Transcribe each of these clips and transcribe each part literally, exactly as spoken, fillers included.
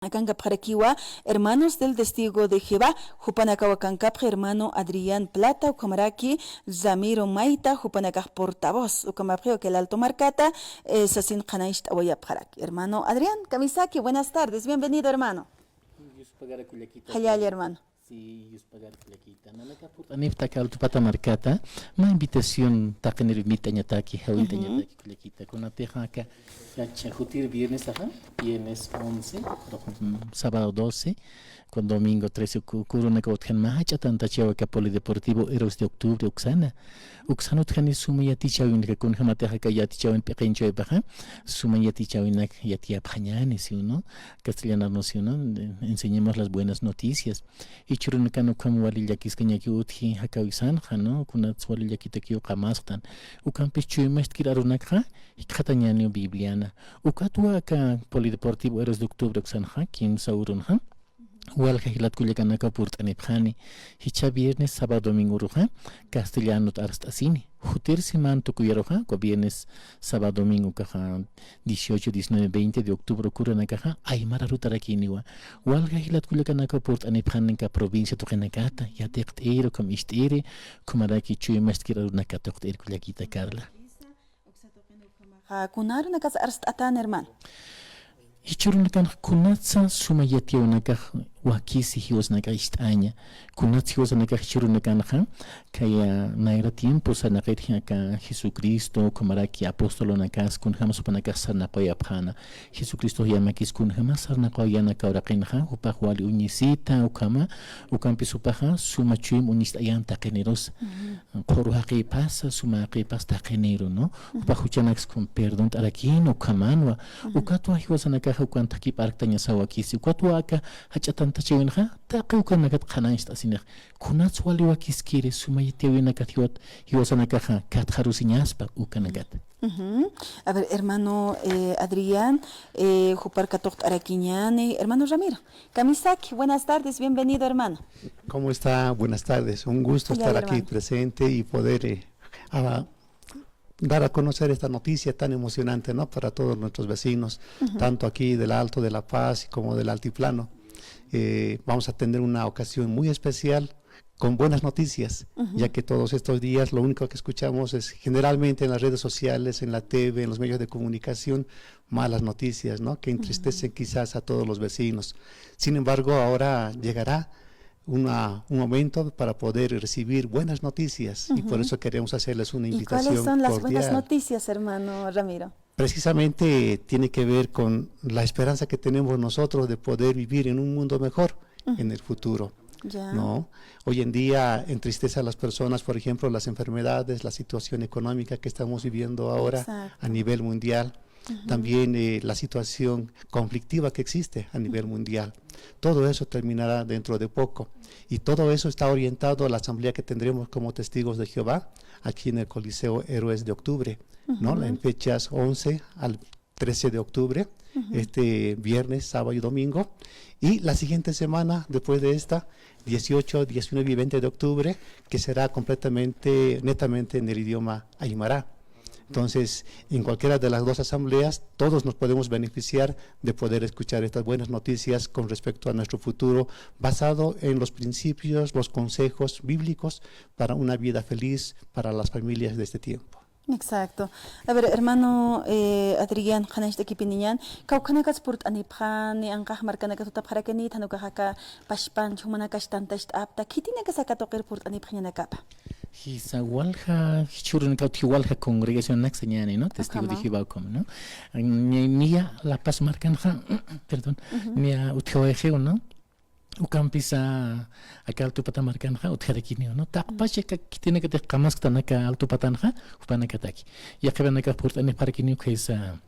Akankapxarakiwa Hermanos del Testigo de Jehová, jupanakawa akankapxi hermano Adrián Plata, ukhamaraki Ramiro Mayta, jupanakax portavoz, ukhamapxiwa kay Alto markata, eh, sasin qhanañcht'awayapxaraki. Hermano Adrián, kamisaki, buenas tardes, bienvenido, hermano. Yuspagar kullakita. Jallalla, hermano. Sí, yuspagar kullakita. Nanaka purt'anipxta aka Alto pata markata, mä invitación taqinir invitañataki, jawint'añataki kullakita. Kunatixa aka, yacha, jutir viernes, ajá, viernes once, mm, sábado doce, con domingo trece, ku-, kurunaka utjan mä jach'a tantachaw aka Polideportivo Héroes de Octubre uksana. Uksan utjani suma yatichäwinaka, kunjamatixa aka yatichäwin p'iqinchawaypaxa, suma yatichäwinak yatiyapxañäni, ¿sí o no? Castellanarnos, ¿sí o no? Enseñemos las buenas noticias. Jichhürunakan ukham wali llakiskañaki utji jakawisanxa, ¿no? Kunats wali llakitakiw qamasxtan. Ukampis chuymachtkir arunakxa, jikxatañäniw Bibliana. Ukatwa aka Polideportivo Héroes de Octubre uksanxa, kimsa urunxa. Walja jilat kullakanaka purt'anipxani. Jichha viernes, sábado, domingo uruxa, castellanot arst'asini. Jutir siman tukuyaruxa, uka viernes, sábado, domingo ukaxa, dieciocho, diecinueve, veinte de octubre uka uranakaxa, aymar arutarakiniwa. Walja jilat kullakanaka purt'anipxani aka provincia tuqinakata, yatiqt'iri, ukham ist'iri, ukhamaraki chuymachtkir arunaka tuqt'iri kullakita Carla. Ja, kuna arunakas arst'atan, hermano. Jichhürunakanxa kunatsa suma yatiyäwinakax wakisi jiwasanakax ist'aña. Kunatsa jiwasanakax jichhürunakanxa, kaya nayra tiempo sarnaqir aka Jesucristo, ukhamaraki apostolonakas, kunjamas jupanakax sarnaqawayapxäna. Jesucristox yamakis kunjamas sarnaqawayäna aka uraqinxa, jupax wali uñisita, ukhama, ukampis jupaxa suma chuym uñist'ayän taqinirusa. Qhuru jaqïpasa, suma jaqïpas taqiniru, ¿no? Jupax juchanaks con perdón t'arakïna, ukhamanwa. Ukatwa jiwasanakaxa ukan thakip'arktañasawa wakisi. Ukatwa aka jach'a tantachäwinxa, taqi ukanakat qhanañcht'asinix. Kunats wali wakiskiri, suma yatiyäwinakat jiwat, jiwasanakaxa katxarusiñaspa ukanakata. Ujú. A ver, hermano, eh, Adrián, eh, jupar katuqt'arakiñäni. Hermano Ramiro, kamisaki, buenas tardes, bienvenido, hermano. ¿Cómo está? Buenas tardes. Un gusto estar aquí presente y poder, eh, a-, dar a conocer esta noticia tan emocionante, ¿no? Para todos nuestros vecinos, tanto aquí del Alto, de La Paz como del Altiplano. Eh, vamos a tener una ocasión muy especial con buenas noticias, ya que todos estos días lo único que escuchamos es generalmente en las redes sociales, en la T V, en los medios de comunicación, malas noticias, ¿no? Que entristecen quizás a todos los vecinos. Sin embargo, ahora llegará una, un momento para poder recibir buenas noticias y por eso queremos hacerles una invitación cordial. ¿Y cuáles son las buenas noticias, hermano Ramiro? Precisamente tiene que ver con la esperanza que tenemos nosotros de poder vivir en un mundo mejor en el futuro, ¿no? Hoy en día entristece a las personas, por ejemplo, las enfermedades, la situación económica que estamos viviendo ahora a nivel mundial. También, eh, la situación conflictiva que existe a nivel mundial. Todo eso terminará dentro de poco. Y todo eso está orientado a la asamblea que tendremos como testigos de Jehová aquí en el Coliseo Héroes de Octubre, ¿no? En fechas once al trece de octubre, este viernes, sábado y domingo. Y la siguiente semana, después de esta, dieciocho, diecinueve y veinte de octubre, que será completamente, netamente en el idioma aymara. Entonces, en cualquiera de las dos asambleas, todos nos podemos beneficiar de poder escuchar estas buenas noticias con respecto a nuestro futuro, basado en los principios, los consejos bíblicos para una vida feliz para las familias de este tiempo. Exacto. A ver, hermano, eh, Adrián, qhanañcht'akipiniñän, kawkhanakas purt'anipxani, anqax markanakas utapxarakini, jan ukax aka pachpan, jumanakax tantacht'apta, khitinakas aka tuqir purt'anipxañanakapa. Jisa, walja, jichhürunakaw utji walja congregacionanak sañäni, ¿no? Testigo de Jehová, como, ¿no? Ni, niya La Paz markanxa, perdón, niya utjawayixiw, ¿no? Ukampisa aka Alto pata markanxa utjarakiniw, ¿no? Taqpach aka khitinakatix qamasktan aka Alto patanxa, jupanakataki. Yaqhipanakax purt'anipxarakiniw khaysa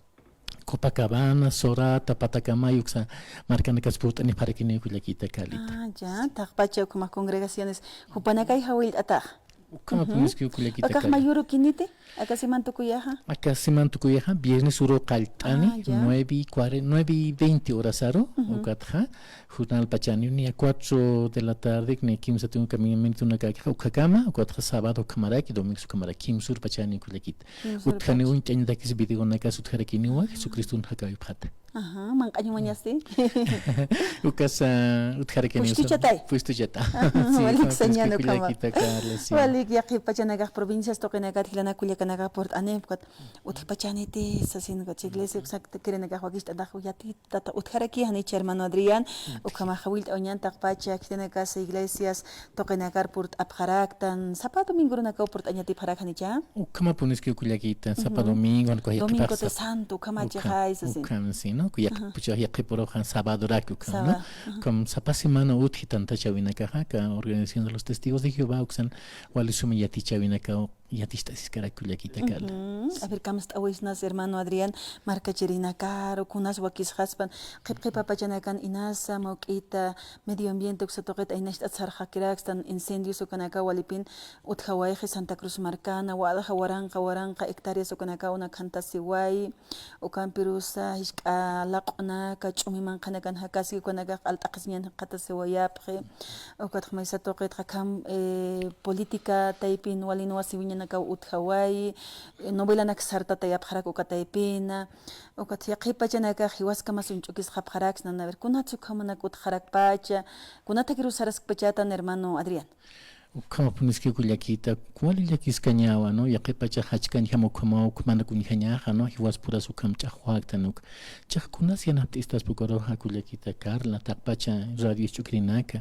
Copacabana, Sorata, Patacamay, uksa markanakas purt'anipxarakiniw kullakita Carlita. Ah, ya, taqpacha ukhama congregaciones jupanakay jawillt'atax. Ukhama puniskiw kullakita Carlita. Akax mayürukiniti, aka siman tukuyaxa. Aka siman tukuyaxa, viernes uru qallt'ani, nueve y cuarenta, nueve y veinte horasaru, ukatxa, jornal pachaniw, niya cuatro de la tarde, niya kimsa tiempo caminamientonakakixa, ukakama, ukatxa sábado ukhamaraki, domingo ukhamaraki, kimsür pachaniw kullakita. Utjani uñt'añatakis videonakas utjarakiniwa, Jesucriston jakawipxata. Ajá, manq'añumañasti. Ukasa utjarakani. Pustuchatay. Pustuchata. Ajá, sí, walik sañan ukhama. Kullakita Carla, sí. Walik yaqhip pachanakax provincias tuqinakat jilanaka kullakanakax purt'anipkat. Utjpachaniti sasin, iglesia uksa kirinakax wakicht'antax yatitata utjaraki janicha hermano Adrián. Ukhamaxa willt'awañantaq pacha khitinakasa iglesias tuqinakar purt'apxaraktan, sapa domingorunakaw purt'añatipxarak janicha. Ukhamapuniski kullakita, sapa domingo, jan kullakita. Domingo de Santo, ukhamacha jaysasin. Ukham, sí, ¿no? Yaqhipucha, yaqhipuruxa sabadoraki ukham, ¿no? Ukham sapa semana utji tantachawinakaxa, aka organización de los testigos de Jehová, uksan wali suma yatichawinakaw yaticht'asiskarak kullakita Carla. A ver, kamst'awisnas hermano Adrián, markachirinakaru, kunas wakisxaspan, qhipqhipa pachanakan inasa, mawk'ita, medio ambiente uksa tuqit aynacht'at sarxakirakstan, incendios ukanaka walipin utjawayxi Santa Cruz markana, walja waranqa, waranqa hectáreas ukanaka unak jantasiway, ukampirusa jisk'a laq'unaka, ch'umi manqhanakan jakaski ukanakax alt'aqisiñan jikxatasiwayapxi, ukatxa maysa tuqitxa akham, eh, política taypin walin wasi wiñanakaw utjaway, eh, novelanak sartatayapxarak uka taypina, Ukat yaqhip pachanakax jiwaskamas uñch'ukisxapxaraksnan, a ver, kunats ukhamanak utjarakpacha, kunathakiru saraskpachatan, hermano Adrián. Ukhamapuniski kullakita, wali llakiskañawa, ¿no? Yaqhip pachax jachkañjam ukhamaw, ukhamanak uñjañaxa, ¿no? Jiwaspuras ukham ch'axwaktan uk. Chax kunas yanapt'istaspa ukaruxa kullakita Carla, taqpacha radio isch'ukirinaka.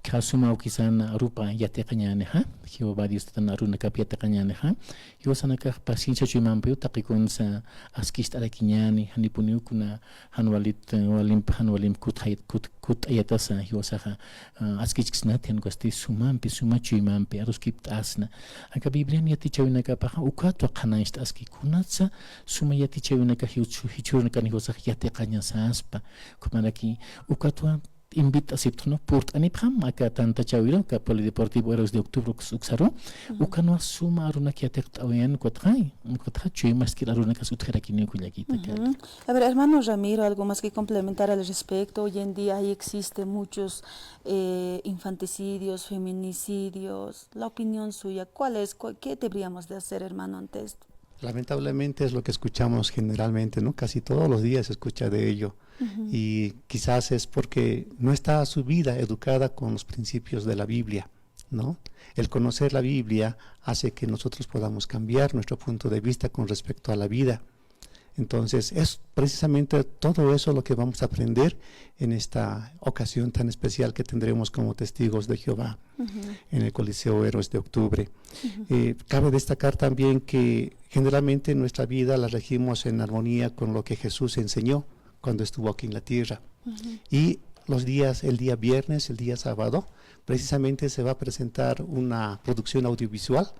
Khä suma awkisan arupa yatiqañänixa, Jehová Dios tatan arunakap yatiqañänixa, jiwasanakax paciencia chuymampiw taqikunsa askicht'arakiñäni, janipuniw kuna jan walit, walimp, jan walimp kutxayat, kut-, kutt'ayatasa, jiwasaxa, ah, askichksnati, jan ukasti sumampi, suma chuymampi aruskipt'asna. Aka Biblian yatichäwinakapaxa ukatwa qhanañcht'aski, kunatsa suma yatichäwinakax jiwchu-, jichhürunakan jiwasax yatiqañasaspa, ukhamaraki ukatwa invit'asipxta, ¿no? Purt'anipxam aka tantachäwiru, aka Polideportivo Héroes de Octubre uks-, uksaru, ukanwa suma arunak yatiqt'awayan, ukatxa, ukatxa chuymaskir arunakas utjarakiniw kullakita Carla. A ver, hermano Ramiro, ¿algo más que complementar al respecto? Hoy en día ahí existe muchos, eh, infanticidios, feminicidios. La opinión suya, ¿cuál es? ¿Cu-, qué deberíamos de hacer, hermano, ante esto? Lamentablemente es lo que escuchamos generalmente, ¿no? Casi todos los días se escucha de ello. Y quizás es porque no está su vida educada con los principios de la Biblia, ¿no? El conocer la Biblia hace que nosotros podamos cambiar nuestro punto de vista con respecto a la vida. Entonces, es precisamente todo eso lo que vamos a aprender en esta ocasión tan especial que tendremos como testigos de Jehová en el Coliseo Héroes de Octubre. Eh, cabe destacar también que generalmente nuestra vida la regimos en armonía con lo que Jesús enseñó cuando estuvo aquí en la tierra. Y los días, el día viernes, el día sábado, precisamente se va a presentar una producción audiovisual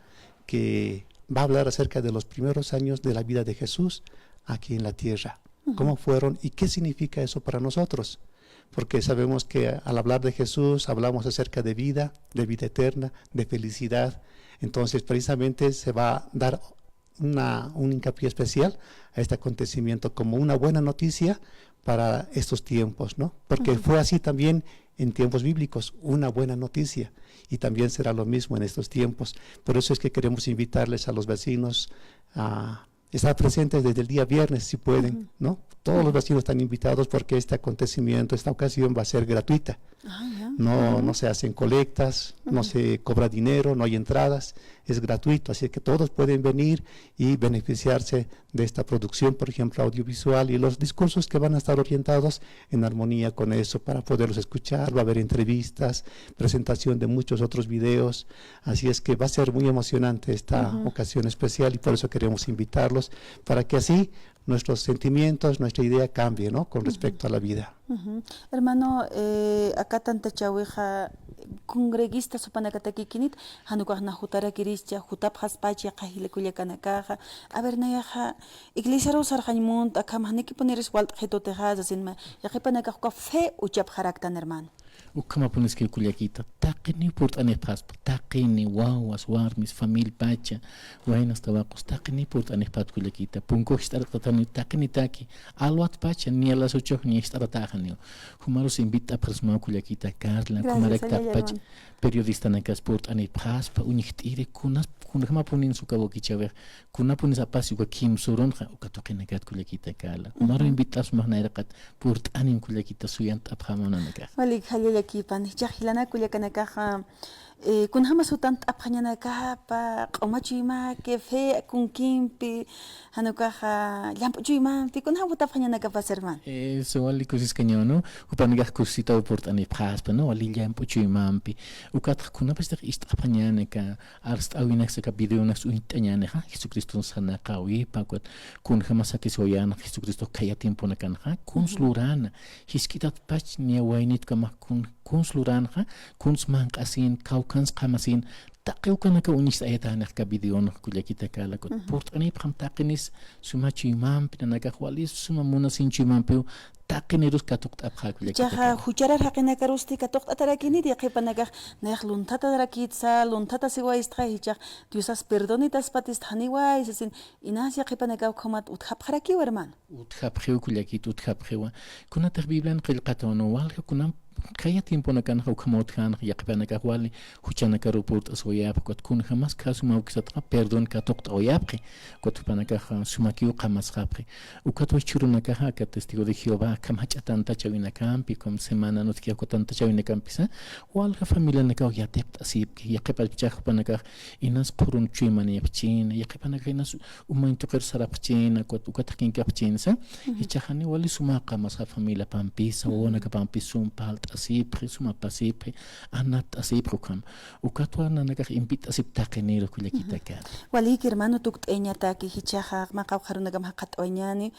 que va a hablar acerca de los primeros años de la vida de Jesús aquí en la tierra. ¿Cómo fueron y qué significa eso para nosotros? Porque sabemos que al hablar de Jesús hablamos acerca de vida, de vida eterna, de felicidad. Entonces, precisamente se va a dar una, un hincapié especial a este acontecimiento como una buena noticia para estos tiempos, ¿no? Porque fue así también en tiempos bíblicos, una buena noticia. Y también será lo mismo en estos tiempos. Por eso es que queremos invitarles a los vecinos a estar presentes desde el día viernes, si pueden, ¿no? Todos los vecinos están invitados porque este acontecimiento, esta ocasión va a ser gratuita. Ah, ya. No, no se hacen colectas, no se cobra dinero, no hay entradas, es gratuito, así que todos pueden venir y beneficiarse de esta producción, por ejemplo, audiovisual, y los discursos que van a estar orientados en armonía con eso, para poderlos escuchar, va a haber entrevistas, presentación de muchos otros videos, así es que va a ser muy emocionante esta ocasión especial y por eso queremos invitarlos para que así nuestros sentimientos, nuestra idea cambie, ¿no? Con respecto a la vida. Hermano, eh, aka tantachäwixa, congreguista supanakatakikinit, jan ukax na jutarakirischa, jutapxaspacha, qhajilikullakanakaxa. A ver, nayaxa, iglesiaruw sarxañ munt, akham janikipuniris walt'xitutixa, sasin mä, yaqhipanakax uka fe uchapxaraktan, hermano. Ukhamapuniskiw kullakita, taqiniw purt'anipxaspa, taqini, wawas, warmis, familipacha, waynas tawaqus, taqiniw purt'anipxat kullakita, punku jist'arqatani taqinitaki, alwatpacha, niya las ocho, niya jist'aratäxaniw. Jumarus invit'apxarismaw kullakita, Carla, Gracias, kumarak taqpach, periodistanakas purt'anipxaspa, uñjt'iri, kunas, kunjamapunin sukawakichawix, kunapunis apasi uka kimsurunxa, uka tuqinakat kullakita Carla. Jumaru invit'apxasmax nayraqat, purt'anim kullakita suyant'apxamaw nanakax. Walik, jallallakïpan, jichhax jilanak kullakanakaxa, eh, kunjamas jutant'apxañanakapa, q'uma chuymaki, fe kunkimpi, jan ukaxa, llamp'u chuymampi, kunjam jutapxañanakapas, hermano. Eso, wali kusiskañaw, ¿no? Jupanakax kusisitaw purt'anipxaspa, ¿no? Wali llamp'u chuymampi. Ukatxa kunapachtax ist'apxañanaka, arst'äwinak saka videonak uñt'añänixa, Jesucriston sarnaqäwipa, ukat kunjamas sakisiwayäna Jesucristox khaya tiemponakanxa, kuns lurana, jisk'itatpach niya waynitkamax kun, kuns luranxa, kuns manq'asin, kawkhans qhamasin, taqi ukanaka uñist'ayatänix aka videonx kullakita Carla, ukat purt'anipxam taqinis suma chuymampi nanakax wali suma munasin chuymampiw, taqinirus katuqt'apxä kullakita Carla. Jichhaxa jucharar jaqinakarusti katuqt'atarakïniti, yaqhipanakax nayax lunthatarakïtsa, lunthatasiwayistxa, jichhax Diosas perdonitaspatist janiway sasin, inas yaqhipanakax ukhamat utjapxarakiwa, hermano. Utjapxiw kullakit, utjapxiwa. Kunatix Biblian qillqataw, ¿no? Walja kunam khaya tiemponakanxa ukham utjänxa, yaqhipanakax wali juchanakaru purt'asiwayapxi, ukat kunjamas khä suma awkisatxa perdón katuqt'awayapxi, ukat jupanakax sumakiw qhamasxapxi. Ukatwa jichhürunakaxa aka testigo de Jehová akham jach'a tantachäwinakampi, ukham semanan utjki uka tantachäwinakampisa, walja familianakaw yatipt'asipki, yaqhipachpachax jupanakax inas qhurun chuymanïpxchïna, yaqhipanakax inas umañ tuqir sarapxchïna, ukat, ukat jakinkapxchïnsa, jichhax janiw wali suma qhamasxa familiapampisa, wawanakapampis sum parlt'asipxi, suma pasipxi, anapt'asipxi ukham. Ukatwa nanakax invit'asip taqinirux kullakita Carla. Waliki, hermano, tukt'ayañataki, jichhaxa mä qawqharunakam jaqhat'awayañäni,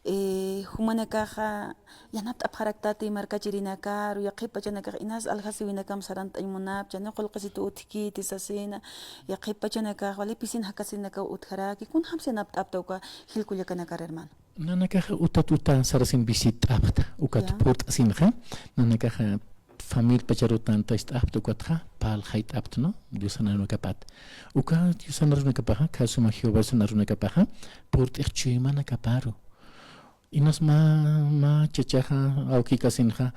eh, jumanakaxa, yanapt'apxaraktati markachirinakaru, yaqhip pachanakax inas aljasiwinakam sarant'añ munapcha, ¿no? Qullqisitu utjkiti sasina, yaqhip pachanakax wali pisin jakasinakaw utjaraki, kunjams yanapt'apta uka jil kullakanakar, hermano. Nanakaxa utat uta sarasin visitt'apxta, ukat purt'asinxa, nanakaxa familia pacharu tantachapxta, ukatxa parl jayt'apxta, ¿no? Diosan arunakapat. Uka Diosan arunakapaxa, khä suma Jehová Diosan arunakapaxa, purt'ix chuymanakaparu. Inas mä, mä chachaxa, awkikasinxa,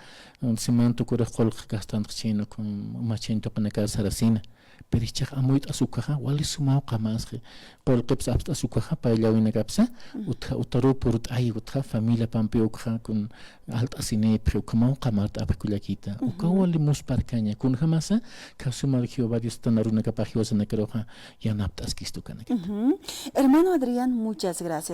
siman tukurix qullqi kastantxchïna, ukham umachañ tuqinakar sarasina. Pero jichhax amuyt'as ukaxa, wali sumaw qhamasxi. Qullqipis apst'as ukaxa, payllawinakapsa, utja, utaruw purt'ayi, utja familiapampi ukxa, kun alt'asinipxi, ukhamaw qhamart'apxi kullakita. Ukaw wali muspharkaña, kunjamasa, khä suma Jehová Diostan arunakapax jiwasanakaruxa, yanapt'askistu ukanakata. Hermano Adrián, muchas gracias.